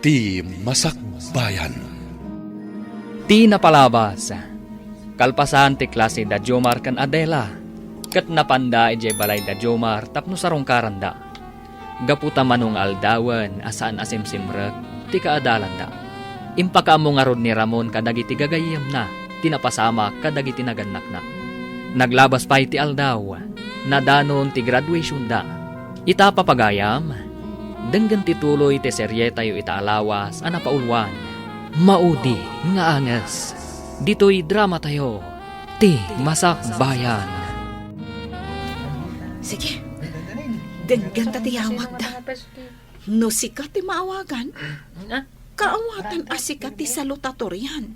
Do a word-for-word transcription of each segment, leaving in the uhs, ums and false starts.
Ti Masakbayan. Ti napalabas, kalpasan ti klase da Jomar ken Adela, ket napanda idiay balay da Jomar tapno sarungkaranda. Gapu ta mano nga aldawen a saan a simsimrek ti kaadalanda. Impakaammo ngarud ni Ramon kadagiti gagayyemna ti napasamak kadagiti nagannakna. Naglabas pay ti aldaw, nadanon ti graduationda. Ita, papagayam, denggen ti tuloy ti serietayo ita a lawas a napauluan, Maudi nga Anges. Ditoy dramatayo, Ti Masakbayan. Sige, denggenta ti yawagda. No sika ti maawagan, kaawatan a sika ti salutatorian,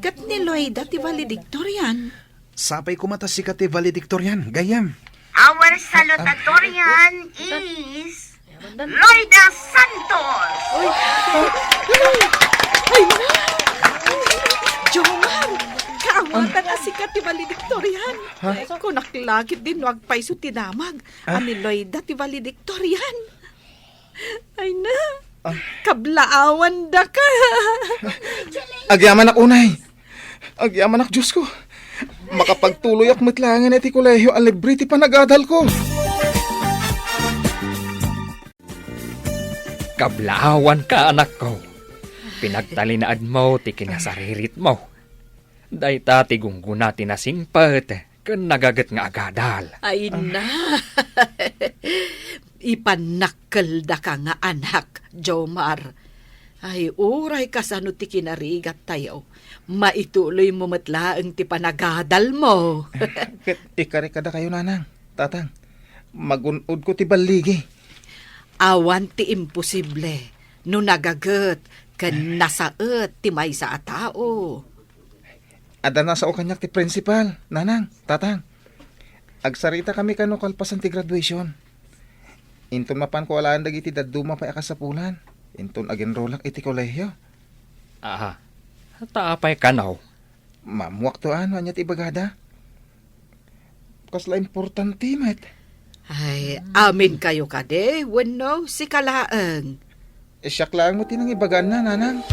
ket ni Loida ti valedictorian. Sapay koma ta sika ti valedictorian, gayyem. Our salutatorian is Loida Santos. Ay, na! Jomar, kaawatan a sika ti valedictorian. Ha? Kunak la ketdi no agpayso ti damag a ni Loida ti valedictorian. Ay na, Ah. Kablaawandaka. Agyamanak unay. Agyamanak, Diosko. Makapagtuloyak met laengen iti kolehio a libre ti panagadalko. Kablaawanka, anakko. Pinagtalinaedmo ti kinasariritmo. Dayta ti gunggona ti nasingpet ken nagaget nga agadal. Ay na! Ipannakkeldaka nga anak, Jomar. Ay, uray kasano ti kinarigattayo, maituloymo met laeng ti panagadalmo. Ket ikari kadakayo, nanang, tatang, magun-odko ti balligi. Awan ti imposible no nagaget ken nasaet ti maysa a tao. Adda nasao kaniak ti principal, nanang, tatang. Agsaritakami kano kalpasan ti graduation. Inton mapanko alaen dagiti dadduma pay a kasapulan, inton agenrolak iti kolehio. Aha. Ta apay kano? Maammoakto a no ania ti ibagada. Kasla importante met. Ay, aminkayo kadi wenno sika laeng? Eh, siak laeng met ti nangibaganna, nanang.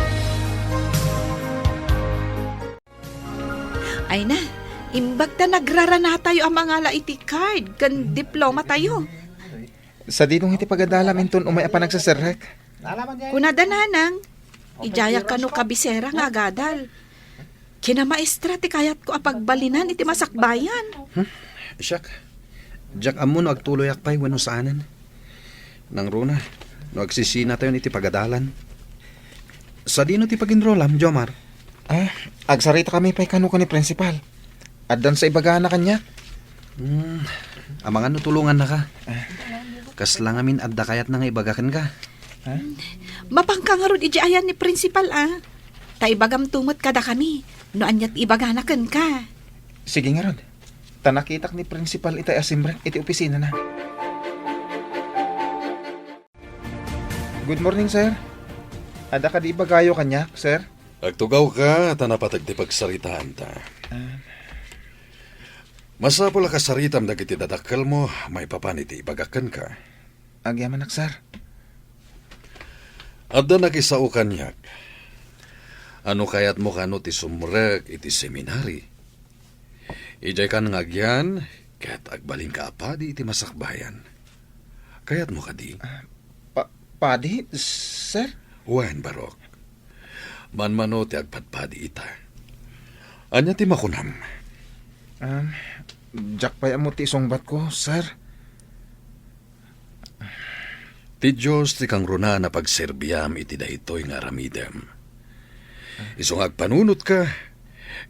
Ay na, imbag ta nagraranatayo a mangala iti card ken diplomatayo. Sadino nga iti pagadalam inton umay a panagseserrek? Kunada, nanang, idiayak kano kabisera nga agadal. Kinamaestra ti kayatko a pagbalinan iti masakbayan. Hmm? Siak, diak ammo no agtuloyak pay wenno saanen. Nangruna, no agsisinatayon iti pagadalan. Sadino ti pag-enrollam, Jomar? Ah, agsaritakami pay kano ken ni principal. Addan sa ibagana kaniak. Hmm, amangan no tulongannaka. Kasla ngamin adda kayatna nga ibaga kenka. Ha? Mapanka ngarud idiay ayan ni principal, a. Ta ibagamto met kadakami no ania ti ibagana kenka. Sige ngarud. Ta nakitak ni principal itay a simrek iti opisinana. Good morning, sir. Adda kadi ibagayo kaniak, sir? Agtugawka ta napateg ti pagsaritaanta. Ah. Masapul a kasaritam dagiti dadakkelmo maipapan iti ibagak kenka. Agyamanak, sir. Adda nakisao kaniak. Ano kayatmo kano ti sumrek iti seminary? Idiay kan nga agyan, ket agbalinka a padi iti masakbayan. Kayatmo kadi? Ah, pa-, padi, sir? Wen, barok. Manmano ti agpadpadi ita. Ania ti makunam? Um, diak pay ammo ti isungbatko, sir. Ti Dios ti kangrunaan a pagserbiam iti daytoy nga aramidem. Isu nga agpanunotka,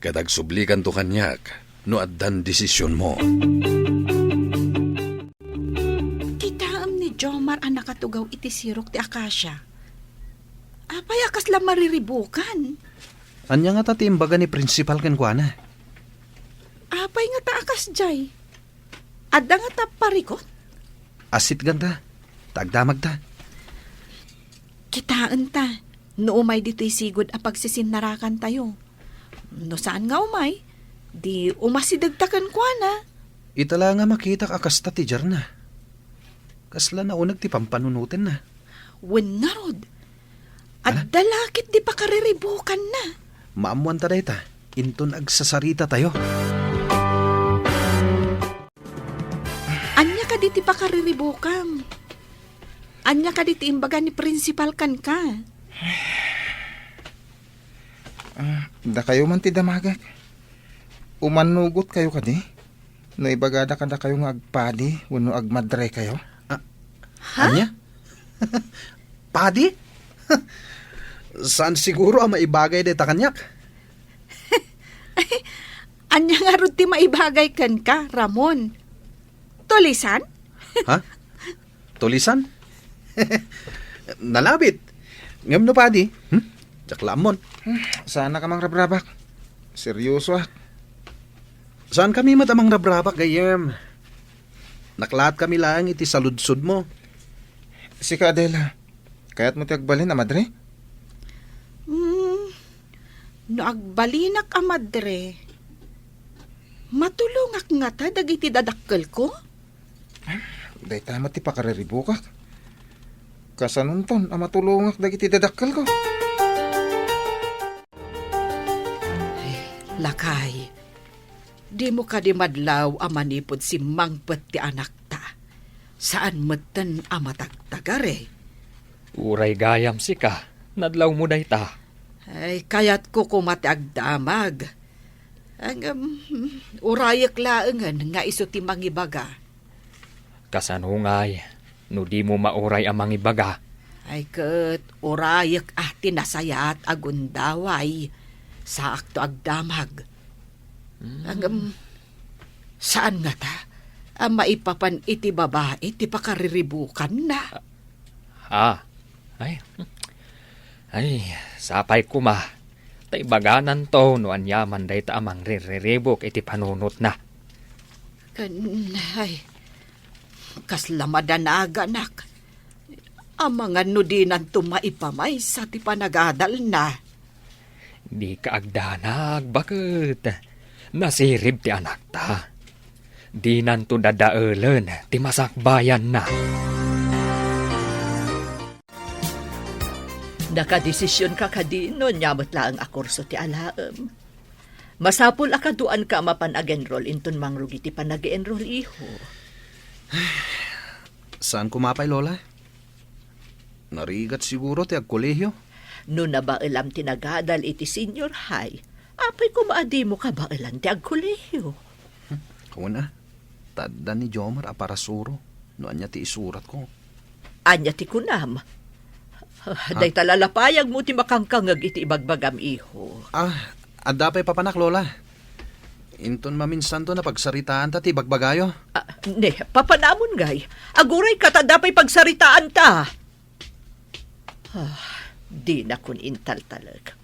ket agsublikanto kaniak no addan desisionmo. Kitaem ni Jomar a nakatugaw iti sirok ti akasia. Apay a kasla mariribukan? Ania ngata ti imbaga ni principal kenkuana? Apay ngata a kasdiay? Adda ngata parikut? Asitganta, ta agdamagta. Kitaenta, no umay ditoy sigud a pagsisinarakantayo. No saan nga umay, di umasidegta kenkuana. Ita la nga makitak a kasta ti diarna. Kasla nauneg ti pampanunotenna. Wen ngarud, Adda la ket ti pakariribukanna. Maammoanta dayta, inton agsasarita tayo. Ania kadi ti pakariribukam? Ania kadi ti imbaga ni Principal kenka? Ah, dakayo man ti damagek. Umannugotkayo kadi? No ibagada kadakayo nga agpadi wenno agmadrekayo? Ah, Ha? Ania? Padi? Saan siguro a maibagay dayta kaniak. Ania ngarud ti maibagay kenka, Ramon? Tulisan? Ha? Tulisan? Nalabit. Ngem no padi? Hmm? Diak la ammon. Saannak a mangrabrabak. Seryosoak. Saankami met a mangrabrabak, gayyem. Naklaat kami laeng iti saludsodmo. Sika, Adela, kayatmo ti agbalin a madre? Hmm, no agbalinak a madre, matulongak ngata dagiti dadakkelko? Dayta met ti pakariribukak. Kasanonton a matulongak dagiti dadakkelko? Ay, lakay, dimo kadi madlaw a manipud simmangpet ti anakta? Saan metten a matagtagare. Uray gayam sika, nadlawmo dayta. Ay, kayatko koma ti agdamag. Ngem, urayek laengen nga isu ti mangibaga. Kasano ngay, no dimo mauray a mangibaga? Ay ket, urayek a ti nasayaat a gundaway. Saakto agdamag. Hmm. Ngem, saan ngata a maipapan iti babai ti pakariribukanna? Ah, ay. Ay, sapay koma. Ta ibagananto no aniaman dayta a mangrirriribuk iti panunotna. Ken, ay, kasla madanaganak. Amangan no dinanto maipamaysa ti panagadalna. Dika agdanag, baket. Nasirib ti anakta. Dinanto dadaelen ti masakbayanna. Nakadesisionka kadi no ania met laeng a kurso ti alaem? Masapul a kaduanka a mapan ag-enroll inton mangrugi ti panag-enroll, iho. Saan koma pay, Lola? Narigat siguro ti agkolehiyo. No nabaelam ti nagadal iti senior high, apay koma a dimo kabaelan ti agkolehiyo? Hmm, awan a. Ta adda ni Jomar a parasuro no ania ti isuratko. Ania ti kunam? Ah, dayta lalapayagmo ti makangkangeg iti ibagbagam, iho. Ah, adda pay papanak, Lola. Inton maminsanto napagsaritaanta ti ibagbagayo. Ah, ne, papanamon ngay. Agurayka ta adda pay pagsaritaanta. Ah, dinakon intaltalek.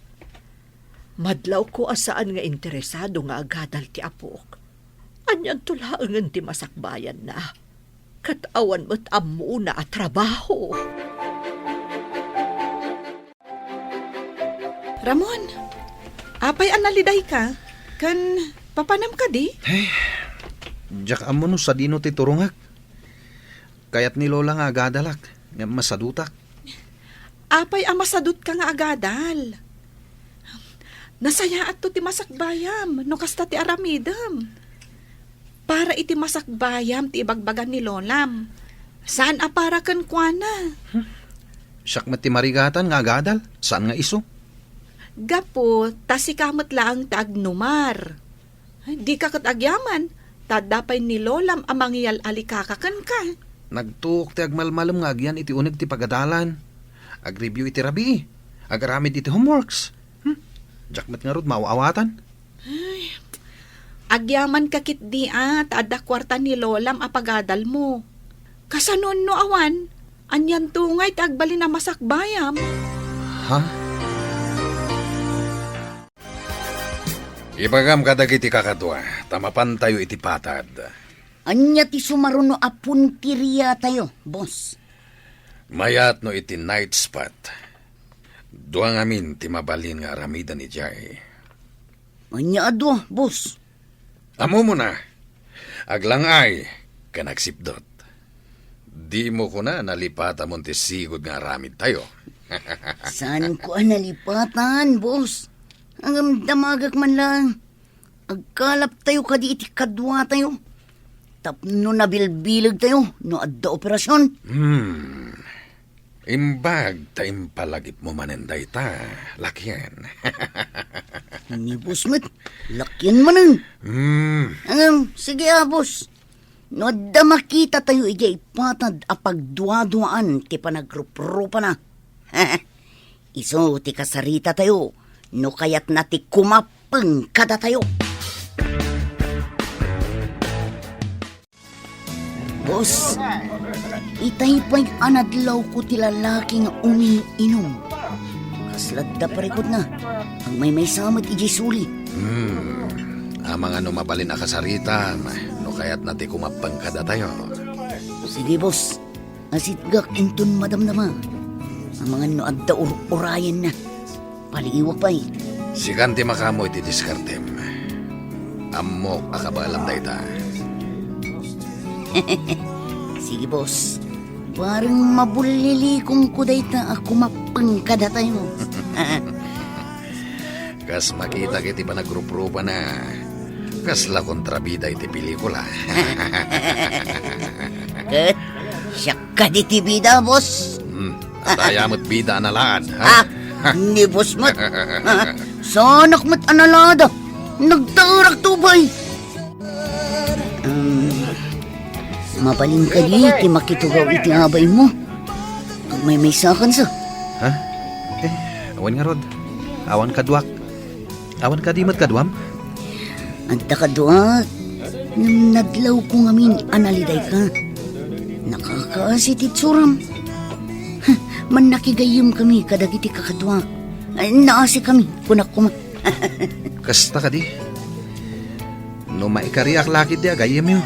Madlawko a saan nga interesado nga agadal ti apok. Anianto laengen ti masakbayanna? Ket awan met ammona a trabaho. Ramon, apay a nalidayka? Ken papanam kadi? Ay, diak ammo no sadino ti turongak. Kayat ni Lola nga agadalak, ngem masadutak. Apay a masadutka nga agadal? Nasayaatto ti masakbayam no kasta ti aramidem. Para iti masakbayam ti ibagbaga ni Lolam. Saan a para kenkuana. Hmm. Siak met ti marigatan nga agadal, saan nga isu. Gapu ta sika met laeng ti agnumar. Ay, dika ket agyaman, ta adda pay ni Lolam a mangyal-alikaka kenka. Nagtuok ti agmalmalem nga agyan iti uneg ti pagadalan. Agreview iti rabii. Agaramid iti homeworks. Hmm? Diak met ngarud maaw-awatan. Ay, agyamanka ketdi a ta adda kuarta ni Lolam a pagadalmo. Kasano no awan? Anianto ngay ti agbalin a masakbayam? Ha? Ibagam kadagiti kakadua, ta mapantayo iti patad. Ania ti sumaruno a punteriatayo, boss? Mayat no iti night spot. Dua ngamin ti mabalin nga aramiden idiay. Ania a dua, boss? Ammomon a, aglang-ay ken agsipdut. Dimo kuna nalipatamon ti sigud nga aramidtayo. Saanko a nalipatan, boss. Ngem damagek man laeng. Agkalaptayo kadi iti kaduatayo tapno nabilbilegtayo no adda operasion. Hmm. Imbag ta impalagipmo manen dayta, lakien. Ni boss met, lakien manen. Hmm. Ngem, sige a, boss. No adda makitatayo idiay ipatad a pagduaduaan ti panagruprupana, isu ti kasaritatayo no kayatna ti kumappeng kadatayo. Boss, itay pay a nadlawko ti lalaki nga umiinum. Kasla adda parikutna, agmaymaysa met idiay suli. Hmm. Amangan no mabalin a kasaritam, no kayatna ti kumappeng kadatayo. Sige, boss. Asitgak inton madamdama. Amangan no adda ur-urayenna. Paliiwak pay. Sikan ti makaammo iti diskartem. Ammok a kabaelam dayta. Sige, boss. Bareng mabullilikomko dayta a kumappeng kadatayo. Kas makitak iti panagruprupana, kasla kontrabida iti pelikula. Ket siak kadi ti bida, boss. Hmm, adda aya met bida a nalaad, ha? Ah, ni boss met. Saanak met a nalaada. Nagtaerak to pay. Um, mabalin kadi ti makitugaw iti abaymo? Agmaymaysakansa. Ha? Eh, awan ngarud. Awan kaduak. Awan kadi met kaduam? Adda kaduak. Ngem nadlawko ngamin a nalidayka. Nakakaasi ti itsuram. Mannakigayyemkami kadagiti kakaduak. Ay, naasikami, kunak koma. Kasta kadi? No maikariak la ketdi a gayyemyo.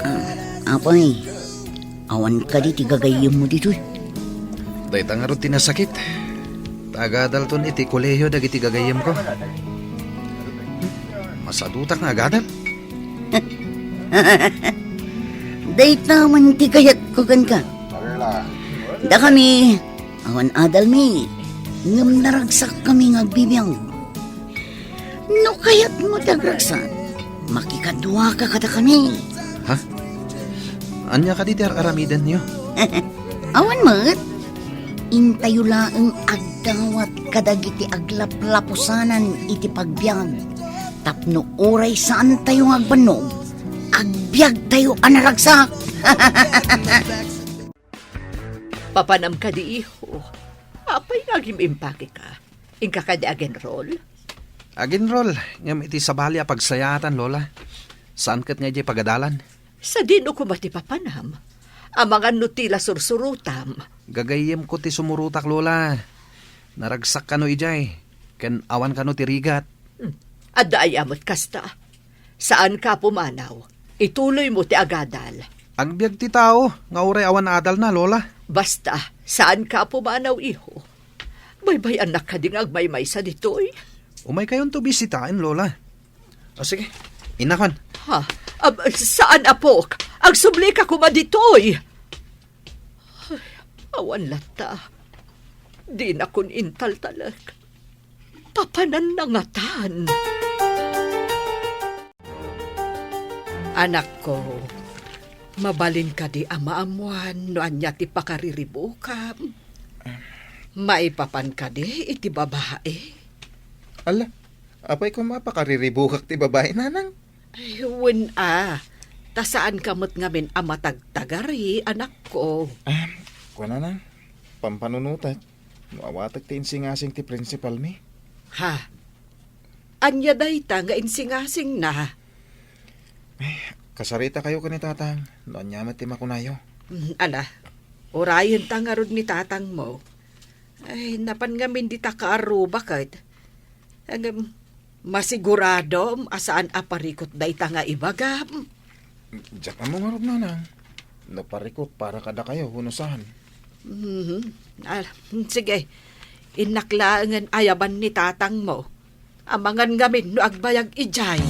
Ah, apay, awan kadi ti gagayyemmo ditoy? Dayta ngarud ti nasakit. Ta agadalton iti kolehio dagiti gagayyemko. Masadutak nga agadal. Dayta man ti kayatko kenka. Dakami, awan adalmi, ngem naragsakkami nga agbibiag. No kayatmo ti agragsak, makikaduaka kadakami. Ha? Ania kadi ti ar-aramidenyo? Awan met. Intayo laeng agdawat kadagiti aglaplapusanan iti pagbiag, tapno uray saantayo nga agbannog, agbiagtayo a naragsak. Papanam kadi, iho? Apay nga agim-impakeka? Inka kadi agenrol? Agenrol, ngem iti sabali a pagsayaatan, Lola. Saan ket nga idiay pagadalan? Sadino koma ti papanam? Amangan no ti la sursurotam. Gagayyemko ti sumurotak, Lola. Naragsak kano idiay, ken awan kano ti rigat. Hmm. Adda aya met kasta? Saanka a pumanaw. Ituloymo ti agadal. Agbiag ti tao nga uray awan adalna, Lola. Basta, saanka a pumanaw, iho. Baybay-annak kadi nga agmaymaysa ditoy? Umaykayonto bisitaen, Lola. O, sige. Innakon. Ha? Ab, saan, apok. Agsublika koma ditoy. Ay, awan latta. Dinakon intaltalek. Papananna ngatan. Anakko, mabalin kadi a maammuan no ania ti pakariribukam? Maipapan kadi iti babai? Ala, apay koma a pakariribukak ti babai, nanang? Ay, wen a. Ta saanka met ngamin a matagtagari, anakko. Ah, kuana na, pampanunotek no awatek ti insingasing ti prinsipalmi. Ha? Ania dayta nga insingasingna? Eh, kasaritakayo ken ni Tatang no ania met ti makunayo. Mm, ala, urayenta ngarud ni Tatangmo. Ay, napan ngamin dita kaarruba ket. Ngem, masiguradom a saan a parikut dayta nga ibagam? Diak ammo ngarud, nanang, no parikut para kadakayo wenno saan. Mhm. Ah, sige. Innak laengen ayaban ni tatangmo. Amangan ngamin no agbayag idiay.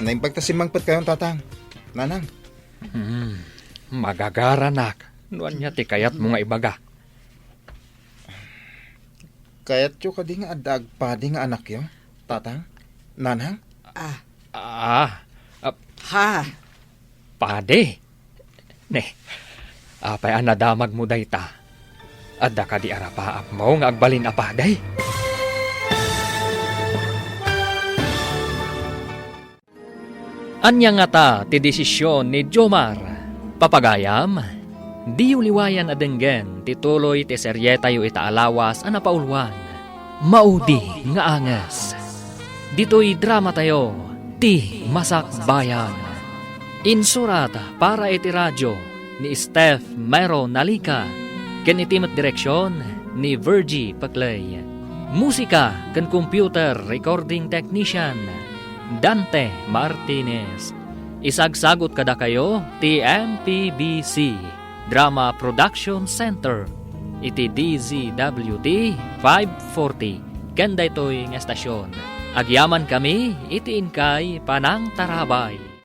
Naimbag ta simmangpet kayon, Tatang. Nanang. Hmm, magagaranak. No ania ti kayatmo nga ibaga? Kayatyo kadi nga adda agpadi nga anakyo, Tatang? Nanang? Ah. Ah, ah, Ha? Padi? Ne, apay a nadamagmo dayta? Adda kadi arapaapmo nga agbalin a padi? Ania ngata ti desisyon ni Jomar? Papagayam, diyo liwayan a denggen ti tuloy ti serietayo ita a lawas a napauluan, Maudi nga Anges. Ditoy dramatayo, Ti Masakbayan. Insurat para iti radio ni Steph Mero Nalica, ken iti met direksyon ni Virgie Paclay. Musika ken computer recording technician, Dante Martinez. Isagsagut kadakayo ti M P B C Drama Production Center iti D Z W T five forty ken daytoy nga estasyon. Agyamankami iti inkay panangtarabay.